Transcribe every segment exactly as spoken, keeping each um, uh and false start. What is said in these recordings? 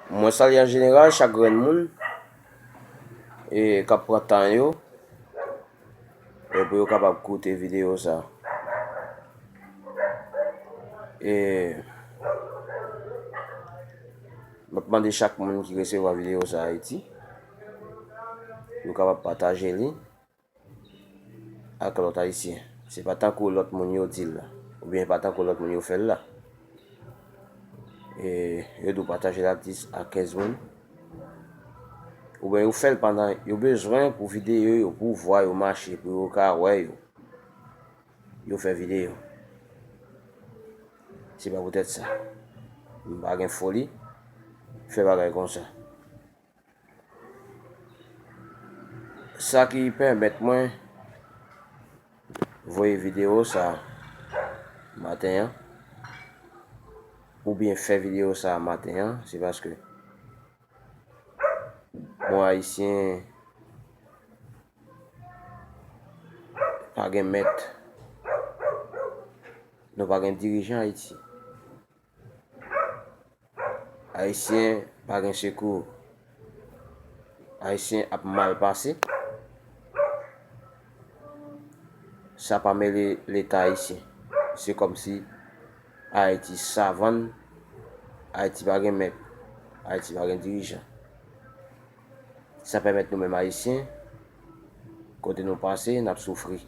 Mwen salye an jeneral chak grenn moun e k ap pran tan yo e pou yo kapab koute videyo sa. E m ap mande chak moun ki resevwa videyo sa Ayiti pou yo kapab pataje li ak lòt Ayisyen. Se pa tankou lòt moun yo di l la, oubyen pa tankou lòt moun yo fè l la. E yo di w pataje l ak dis a kenz moun. Oubyen yo fè l pandan yo bezwen pou videyo yo, pou vwa yo mache, pou yo ka wè yo. Yo fè videyo. Se pa poutèt sa. M pa gen foli fè bagay konsa. Sa ki pèmèt mwen voye videyo sa maten an, oubyen fè videyo sa maten an, se paske, bon, Ayisyen pa gen mèt, nou pa gen dirijan Ayiti. Ayisyen pa gen sekou. Ayisyen ap mal pase. Sa pa mele Leta ayisyen. Se kòmsi Ayiti savann, Ayiti pa gen mèt, Ayiti pa gen dirijan. Sa pèmèt nou menm Ayisyen, kote nou pase, n ap soufri.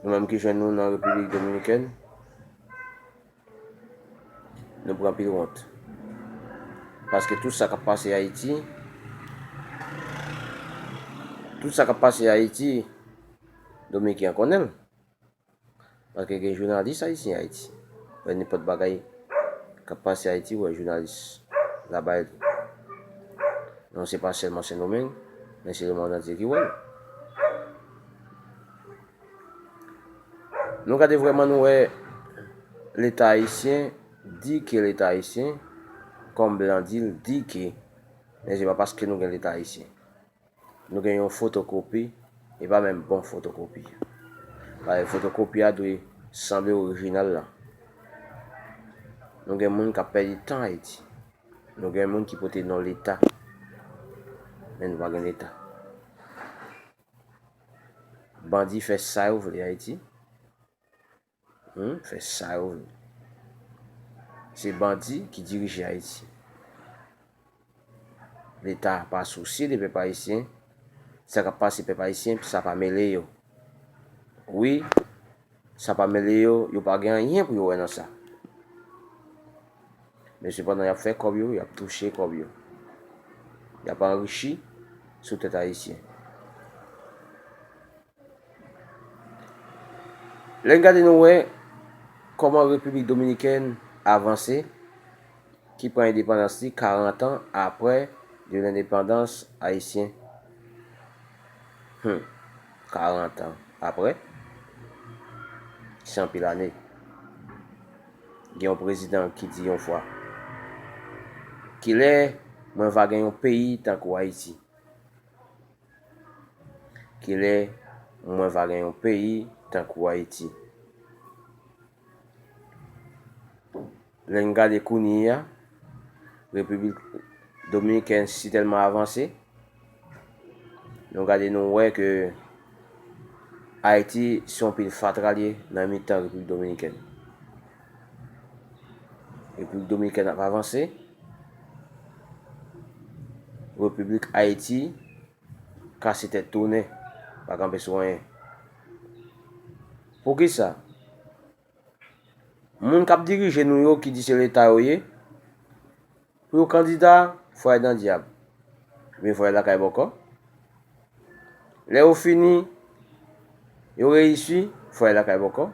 Nou menm ki jwenn nou nan Repiblik Dominikèn, nou pran anpil wont. Paske tout sa k ap pase Ayiti, tout sa k ap pase Ayiti, Dominiken an konnen l. Paske gen jounalis ayisyen Ayiti. Wè nenpòt bagay k ap pase Ayiti, wè jounalis la bay li. Non, se pa sèlman Sendomeng, men se lemonn antye ki wè l. Nou gade vrèman, nou wè Leta ayisyen di ke Leta ayisyen, kòm blan di l, di ke, men se pa paske nou gen Leta ayisyen. Nou gen yon fotokopi, e pa menm bon fotokopi. Paske fotokopi a dwe sanble orijinal la. Nou gen moun k ap pèdi tan Ayiti. Nou gen moun ki pote non Leta, men nou pa gen Leta. Bandi fè sa yo vle Ayiti. Hmm, fè sa yo vle. Se bandi ki dirije Ayiti. Leta pa sousye de pèp ayisyen. Sa k ap pase pèp ayisyen, sa pa mele yo. Wi, sa pa mele yo, yo pa gen anyen pou yo wè nan sa. Men sepandan, y ap fè kòb yo, y ap touche kòb yo. Y ap anrichi sou tèt ayisyen. Lè n gade, nou wè kòman Repiblik Dominikèn avanse, ki pran endepandans li karant an aprè de lendepandans ayisyen. Hmm, karant an aprè, se anpil ane. Gen yon prezidan ki di yon fwa, "Kilè mwen va gen yon peyi tankou Ayiti?" Kilè mwen va gen yon peyi tankou Ayiti? Lè n gade kounye a, Repiblik Dominikèn sitèlman avanse, nou gade, nou wè ke Ayiti se yon pil fatra l ye nan mitan Repiblik Dominikèn. Repiblik Dominikèn ap avanse, Repiblik Ayiti kase tèt tounen, pa kanpe sou anyen. Poukisa? Moun k ap dirije nou yo ki di se Leta yo ye, pou yo kandida, fò y al nan dyab. Oubyen fò y al lakay bòkò. Lè yo fini, yo reyisi, fò y al lakay bòkò.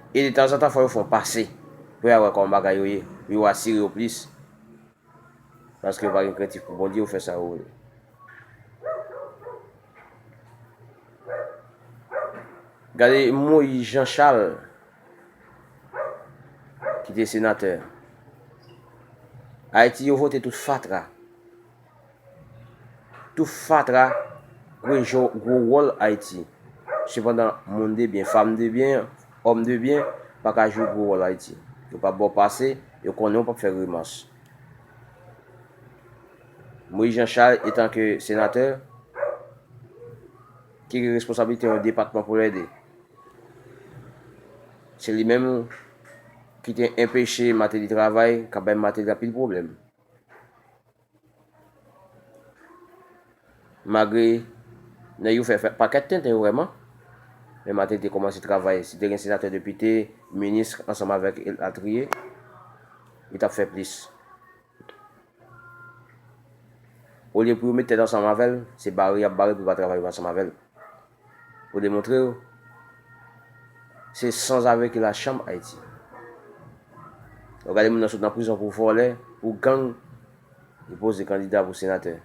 E detanzantan, fò yo fè yon pase pou y al wè kòman bagay yo ye, pou yo asire yo plis. Paske yo pa gen krentif pou Bondye, yo fè sa yo vle. Gade Moïse Jean Charles, ki te senatè. Ayiti, yo vote tout fatra. Tout fatra jwe gwo wòl Ayiti. Sepandan, moun de byen, fanm de byen, òm de byen pa ka jwe gwo wòl Ayiti. Yo p ap ba w pase, yo konnen w p ap fè grimas. Moïse Jean Charles, etanke senatè, ki gen responsablite yon depatman pou lè de, se li menm ki te enpeche Martelly travay, k ap bay Martelly anpil pwoblèm. Malgre nèg yo fè, fè pakèt tenten yo vrèman, men Martelly te kòmanse travay. Si te gen senatè, depite, minis ansanm avèk elatriye, li t ap fè plis. Olye pou yo met tèt ansanm avè l, se bare y ap bare pou yo pa travay ansanm avè l. Pou demontre w, se sanzave ki lachanm Ayiti. Ou gade moun nan sot nan prizon pou vòlè, pou gang, li poze kandida pou senatè.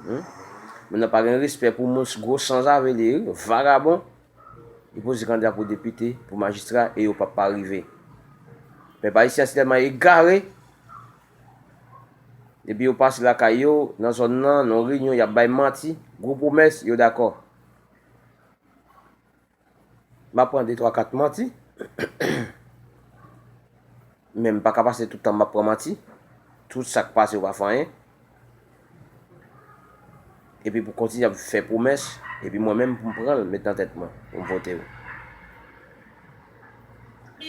Hmm? Moun nan pa gen respè pou moun, gwo sanzave li ye, vagabon. Li poze kandida pou depite, pou majistra, e yo p ap pa rive. Pèp ayisyen an si tèlman egare, depi yo pase lakay yo, nan zòn nan, nan yon reyinyon, y ap bay manti, gwo pwomès, yo dakò. M ap pran de, twa, kat manti. Men m pa ka pase tout tan m ap pran manti. Tout sa k pase yo pa fè anyen. Epi pou kontinye ap fè pwomès, epi mwen menm pou m pran l, met nan tèt mwen, pou m vote w.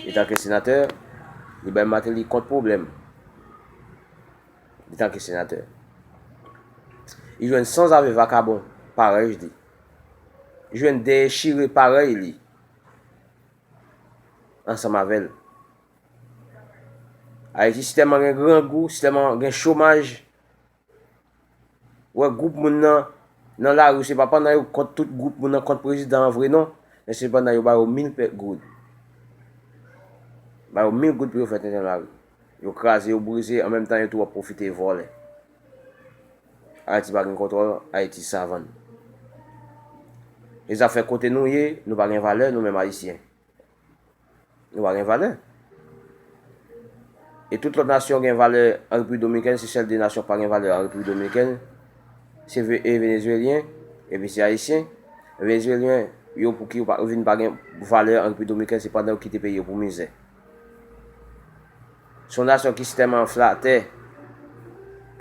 Etanke senatè, li bay Martelly kont pwoblèm. Etanke senatè. Li jwenn sanzave vakabon parèy li. Jwenn dèyè chire parèy li. Ansanm avè l. Ayiti si tèlman gen grangou, si tèlman gen chomaj. Ou wè gwoup moun nan, nan lari, se pa pandan yo kont tout gwoup moun nan kont prezidan an vre non, men se pandan yo ba yo mil pè goud. Ba yo mil goud pou yo fè tenten lari. Yo kraze, yo brize, an menm tan yo tou ap pwofite vòlè. Ayiti pa gen kontwòl, Ayiti savann. E zafè kote nou ye, nou pa gen valè, nou menm Ayisyen. Nou pa gen valè. E tout lòt nasyon gen valè an Repiblik Dominikèn, se sèl de nasyon k pa gen valè an Repiblik Dominikèn, se Ve-, e Venezuelyen, epi se Ayisyen. Venezuelyen, yo pou ki yo pa, vin pa gen valè an Repiblik Dominikèn, se pandan yo kite peyi yo pou mizè. Se yon nasyon ki si tèlman flatè,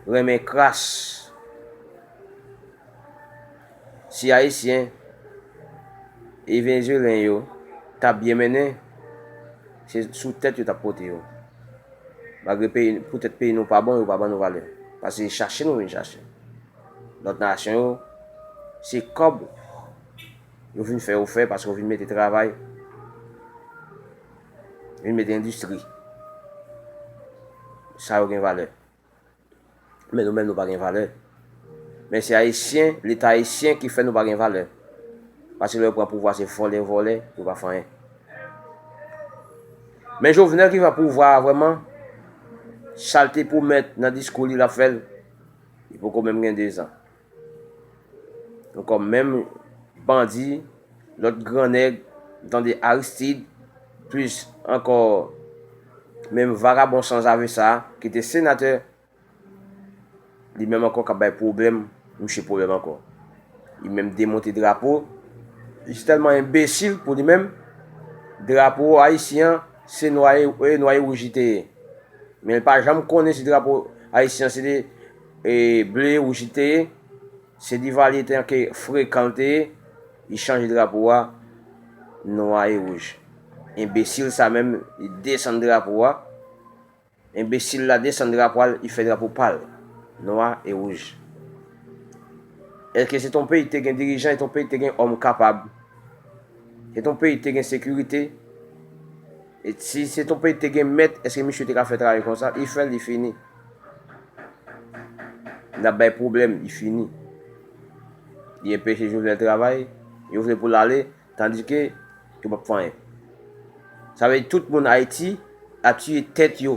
renmen kras. Si Ayisyen e Venezuelyen yo t ap byen mennen, se sou tèt yo t ap pote yo. Malgre peyi, poutèt peyi nou pa bon, yo pa ban nou valè. Paske se chache nou vin chache. Lòt nasyon yo, se kòb yo vin fè yo fè, paske yo vin mete travay, vin mete endistri. Sa yo gen valè. Men nou menm, nou pa gen valè. Men se Ayisyen, Leta ayisyen ki fè nou pa gen valè. Paske lè yo pran pouvwa, se vòlè, vòlè, yo pa fè anyen. Men Jovenel ki pran pouvwa a vrèman, sa l te pwomèt nan diskou li, l ap fè l, li poko menm gen dezan. Ankò menm bandi, lòt gran nèg, m tande Aristide, plis ankò menm vagabon sanzave sa a, ki te senatè, li menm ankò k ap bay pwoblèm, misye pwoblèm ankò. Li menm demonte drapo, li tèlman enbesil pou li menm, drapo ayisyen an, se nwa e, e nwa e wouj li te ye. Men li pa janm konnen si drapo ayisyen an se de, e, ble e wouj li te ye. Se Divalye te anke frekan l te ye, li chanje drapo a nwa e wouj. Enbesil sa menm, li desann drapo a. Enbesil la desann drapo a, li fè drapo pa l, nwa e wouj. Èske se t on peyi ki te gen dirijan, e t on peyi ki te gen òm kapab? Se t on peyi ki te gen sekirite? E si se t on peyi ki te gen mèt, èske misye te ka fè travay konsa? Li fè l, li fini. L ap bay pwoblèm, li fini. Li enpeche Jovenel travay, yo vle pou l ale, tandike yo p ap fè anyen. Sa vle di tout moun Ayiti ap tiye tèt yo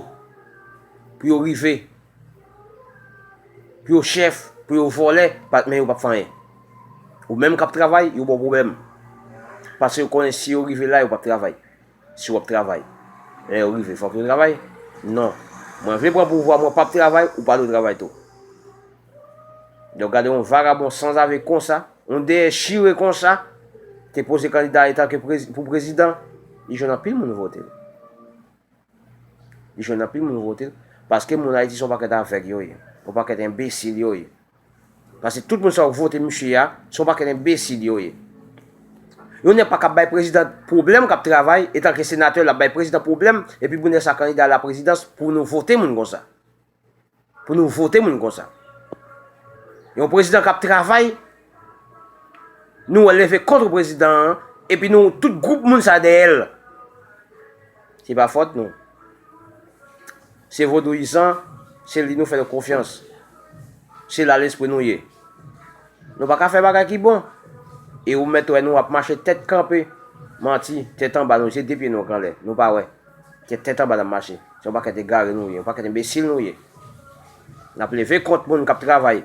pou yo rive, pou yo chèf, pou yo vòlè, pa, men yo p ap fè anyen. Ou menm k ap travay, yo ba w pwoblèm. Paske yo konnen si yo rive la, yo p ap travay. Si w ap travay. Lè yo rive, fòk yo travay. Non. Mwen vle pran pouvwa, mwen p ap travay, ou pa dwe travay tou. Donk, gade yon vagabon sanzave konsa, yon dèyè chire konsa, te poze kandida etanke prezi-, pou prezidan, li jwenn anpil moun vote l. Li jwenn anpil moun vote l. Paske moun Ayiti se yon pakèt avèg yo ye. Yon pakèt enbesil yo ye. Paske tout moun sa yo k vote misye a, se yon pakèt enbesil yo ye. Yon nèg pa kab bay prezidan pwoblèm k ap travay, etanke senatè, l ap bay prezidan pwoblèm, epi pou nèg sa kandida laprezidans, pou nou vote moun konsa. Pou nou vote moun konsa. Yon prezidan k ap travay, nou leve kont prezidan an, epi nou tout gwoup moun sa dèyè l. Se pa fòt nou. Se vodouyizan, se li nou fè konfyans. Se la lespri nou ye. Nou pa ka fè bagay ki bon. E ou mèt wè nou ap mache tèt kanpe. Manti, tèt anba nou, se de pye nou k anlè. Nou pa wè. Se tèt anba n ap mache. Se yon pakèt egare nou ye, yon pakèt enbesil nou ye. N ap leve kont moun k ap travay.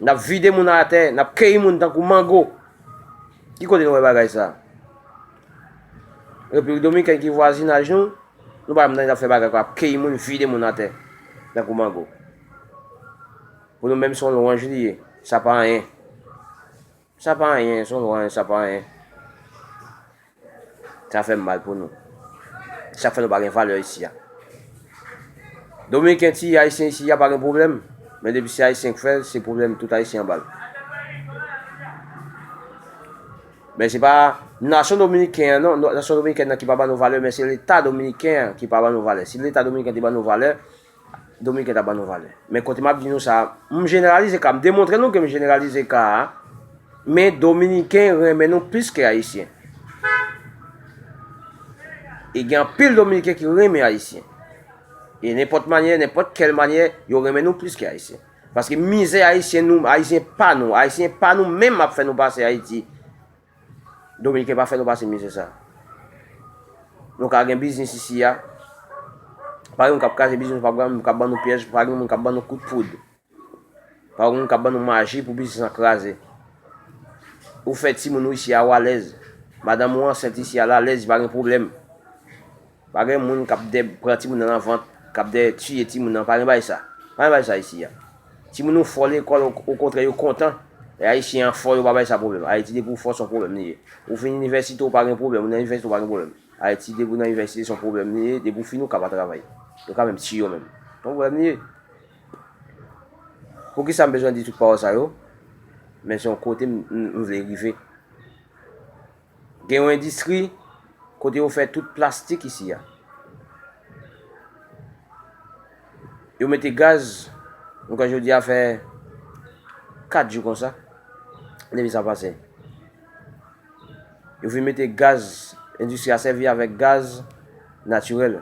N ap vide moun atè, n ap keyi moun tankou mango. Ki kote nou wè bagay sa? Repiblik Dominikèn ki vwazinaj nou, nou pa janm tande n ap fè bagay kon ap keyi moun, vide moun atè, tankou mango. Pou nou menm, se yon lwanj li ye. Sa pa anyen. Sa pa anyen, se yon lwanj, sa pa anyen. Sa fè m mal pou nou. Sa fè nou pa gen valè isi a. Dominiken tiye Ayisyen isi a pa gen pwoblèm. Men depi se Ayisyen k fè l, se pwoblèm tout Ayisyen anba l. Men se pa nasyon dominiken an, non, nasyon dominikèn nan ki pa ban nou valè, men se Leta dominiken an ki pa ban nou valè. Si Leta dominiken te ban nou valè, Dominiken ta ban nou valè. Men kote m ap di nou sa, m jeneralize ka, m demontre nou ke m jeneralize ka a, men Dominiken renmen nou plis ke Ayisyen. E gen anpil Dominiken ki renmen Ayisyen. E nenpòt manyè, nenpòt kèl manyè, yo renmen nou plis ke Ayisyen. Paske mizè Ayisyen nou, Ayisyen pa nou, Ayisyen pa nou menm ap fè nou pase Ayiti. Dominiken pa fè nou pase mizè sa. Nou ka gen biznis isi a. Pa gen moun k ap kraze biznis nou, pa gen moun k ap ban nou pyèj, pa gen moun k ap ban nou kout poud. Pa gen moun k ap ban nou maji pou biznis lan kraze. Ou fè timoun ou isi a, ou alèz. Madanm ou ansent isi a, l alèz, li pa gen pwoblèm. Pa gen moun k ap dè pran timoun nan nan vant, k ap dè tiye timoun nan. Pa gen bagay sa. Pa gen bagay sa isi a. Timoun ou fò lekòl, o- okontrè, yo kontan. E Ayisyen an fò, yo pa bay sa pwoblèm. Ayiti, depi ou fò, se yon pwoblèm li ye. Ou fin inivèsite, ou pa gen pwoblèm. Ou nan inivèsite, ou pa gen pwoblèm. Ayiti, depi ou nan inivèsite, se yon pwoblèm li ye. Depi ou fin, ou ka pa travay. Yo ka menm tiye w menm. Se yon pwoblèm li ye. Poukisa m bezwen di tout pawòl sa yo? Men se yon kote m, m, m vle rive. Gen yon endistri kote yo fè tout plastik isi a. Yo mete gaz, nou kwè jodi a fè kat jou konsa, depi sa pase. Yo vin mete gaz, endistri a sèvi avèk gaz natirèl.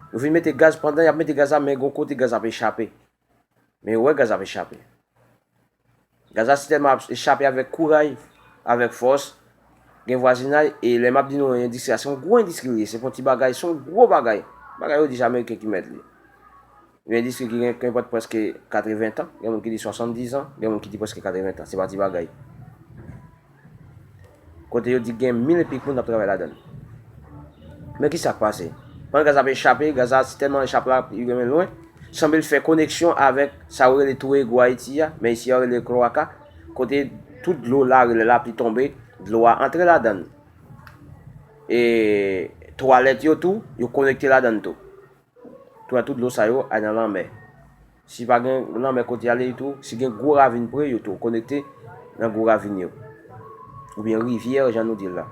Yo vin mete gaz, pandan y ap mete gaz la, men gon kote gaz ap echape. Men yo wè gaz ap echape. Gaz la sitèlman ap chape avèk kouraj, avèk fòs. Gen vwazinay, e lè m ap di nou endistri a, se yon gwo endistri li ye, se pa yon ti bagay, se yon gwo bagay. Bagay yo di se Ameriken ki mèt li. Yon endistri ki gen, gen prèske katreven tan, gen moun ki di swasanndizan, gen moun ki di prèske katreven tan, se pa ti bagay. Kote yo di gen mil epi moun ap travay ladan l. Men ki sa k pase? Pandan gaz ap echape, gaz la tèlman echape la, li renmen lwen, sanble l fè koneksyon avèk sa yo rele Twou Egou Ayiti a, men isi yo rele Kloaka, kote tout dlo la, lè lapli tonbe, dlo a antre ladan l. E twalèt yo tou, yo konekte ladan l tou. Tou, tout dlo sa yo al nan lanmè. Si pa gen lanmè kote ale tou, si gen gwo ravin pre, yo tou konekte nan gwo ravin yo. Oubyen rivyè, jan nou di l la.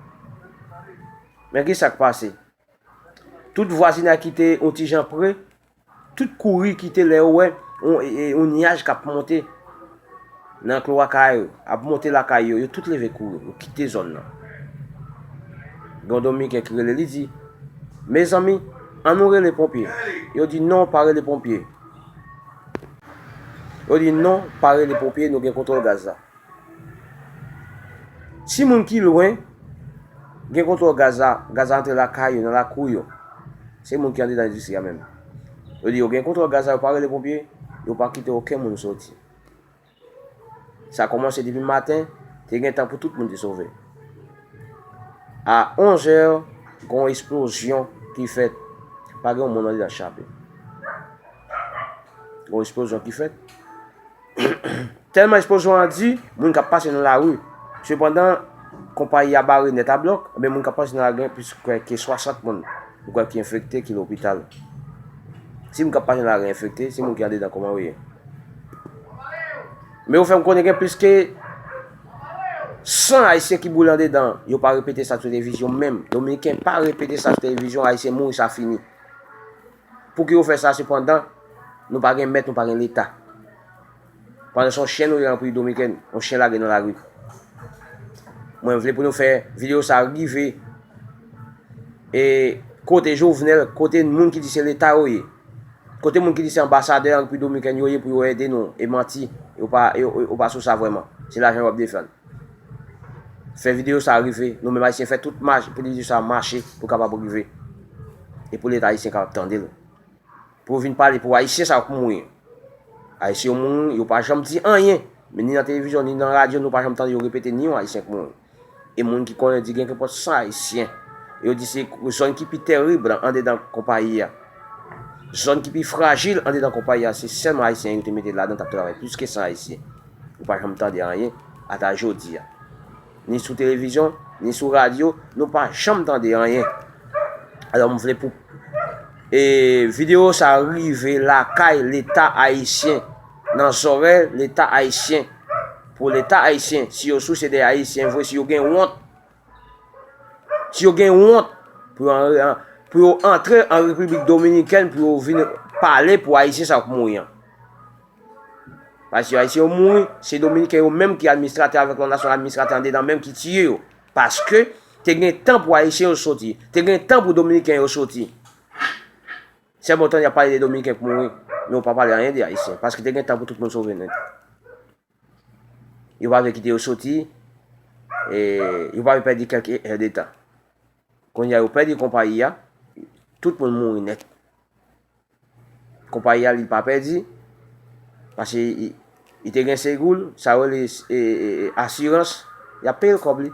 Men ki sa k pase? Tout vwazinay ki te yon ti jan pre, tout kouri kite lè yo wè yon, e, e, yon nyaj k ap monte nan kloaka yo, ap monte lakay yo, yo tout leve kouri, yo kite zòn nan. Gen yon Dominiken ki rele, li di, "Mezanmi, ann nou rele ponpye." Yo di, "Non, pa rele ponpye." Yo di, "Non, pa rele ponpye, nou gen kontwòl gaz la." Timoun ki lwen gen kontwòl gaz la, gaz la antre lakay yo, nan lakou yo. Se moun ki anndan endistri a menm. Yo di yo gen kontwòl gaz la, yo pa rele ponpye, yo pa kite okenn moun soti. Sa kòmanse depi maten, te gen tan pou tout moun te sove. A onz è, gen yon eksplozyon ki fèt. Pa gen yon moun anndan chape. Gen yon eksplozyon ki fèt. Tèlman eksplozyon an di, moun k ap pase nan lari. Sepandan, konpayi a bare nèt a blòk, men moun k ap pase nan lari gen plis ke swasant moun. Ou kwè ki enfekte, ki lopital. Si moun k ap mache nan lari enfekte, si moun ki andedan, kòman yo ye? Men yo fè m konnen gen plis ke san Ayisyen ki boule andedan. Yo pa repete sa sou televizyon menm. Dominiken pa repete sa sou televizyon, Ayisyen mouri, sa fini. Pouki yo fè sa, sepandan, nou pa gen mèt, nou pa gen Leta. Pandan se yon chen nou ye an Repiblik Dominikèn, yon chen lage nan lari. Mwen vle pou nou fè videyo sa rive e kote Jovenel, kote moun ki di se Leta yo ye, kote moun ki di se anbasadè an Repiblik Dominikèn yo ye pou yo ede nou, e manti, yo pa, yo, yo, yo pa sou sa vrèman. Se lajan yo ap defann. Fè videyo sa rive, nou menm Ayisyen fè tout mach pou videyo sa mache, pou kapab rive. E pou Leta ayisyen kapab tande l. Pou yo vin pale pou Ayisyen sa yo k mouri. Ayisyen yo mouri, yo pa janm di anyen. Men ni nan televizyon, ni nan radyo, nou pa janm tande yo repete ni yon Ayisyen k mouri. E moun ki konnen di gen kenpòt san Ayisyen. Yo di se zòn ki pi terib andedan konpayi a. Zòn ki pi frajil andedan konpayi a, se sèlman Ayisyen yo te mete ladan, t ap travay. Plis ke san Ayisyen. Ou pa janm tande anyen ata jodi a. Ni sou televizyon, ni sou radyo, nou pa janm tande anyen. Alò, m vle pou, e, videyo sa rive lakay Leta ayisyen, nan zòrèy Leta ayisyen. Pou Leta ayisyen, si yo souse de Ayisyen vre, si yo gen wont, si yo gen wont pou yo an-, pou yo antre an Repiblik Dominikèn, pou yo vin pale pou Ayisyen sa k mouri an. Paske Ayisyen yo mouri, se Dominiken yo menm ki administratè avèk lòt nasyon, administratè andedan menm ki tiye yo. Paske te gen tan pou Ayisyen yo soti, te gen tan pou Dominiken yo soti. Sèlman w tande y ap pale de Dominiken k mouri, men yo pa pale anyen de Ayisyen, paske te gen tan pou tout moun sove nèt. Yo pa vle kite yo soti, e yo pa vle pèdi kèk è de tan. Kounye a yo pèdi konpayi a, tout moun mouri nèt. Konpayi a, li pa pèdi, paske li, li te gen segou l, sa yo rele, e, e, e, asirans, y ap peye l kòb li.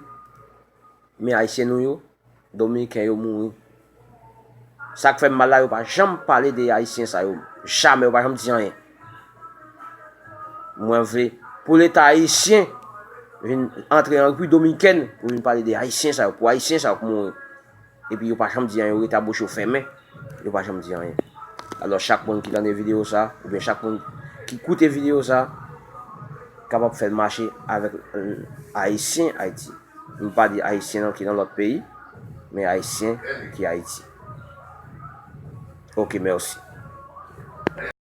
Men Ayisyen nou yo, Dominiken yo mouri. Sa k fè m mal la, yo pa janm pale de Ayisyen sa yo. Jamè, yo pa janm di anyen. Mwen vle pou Leta ayisyen vin antre an Repiblik Dominikèn pou vin pale de Ayisyen sa yo, pou Ayisyen sa yo k mouri. Epi yo pa janm di anyen, yo rete a bouch yo fèmen, yo pa janm di anyen. Alò, chak moun ki tande videyo sa, oubyen chak moun ki koute videyo sa, kapab fè l mache avèk, euh, Ayisyen Ayiti. M pa di Ayisyen nan ki nan lòt peyi, men Ayisyen ki Ayiti. Oke, mèsi.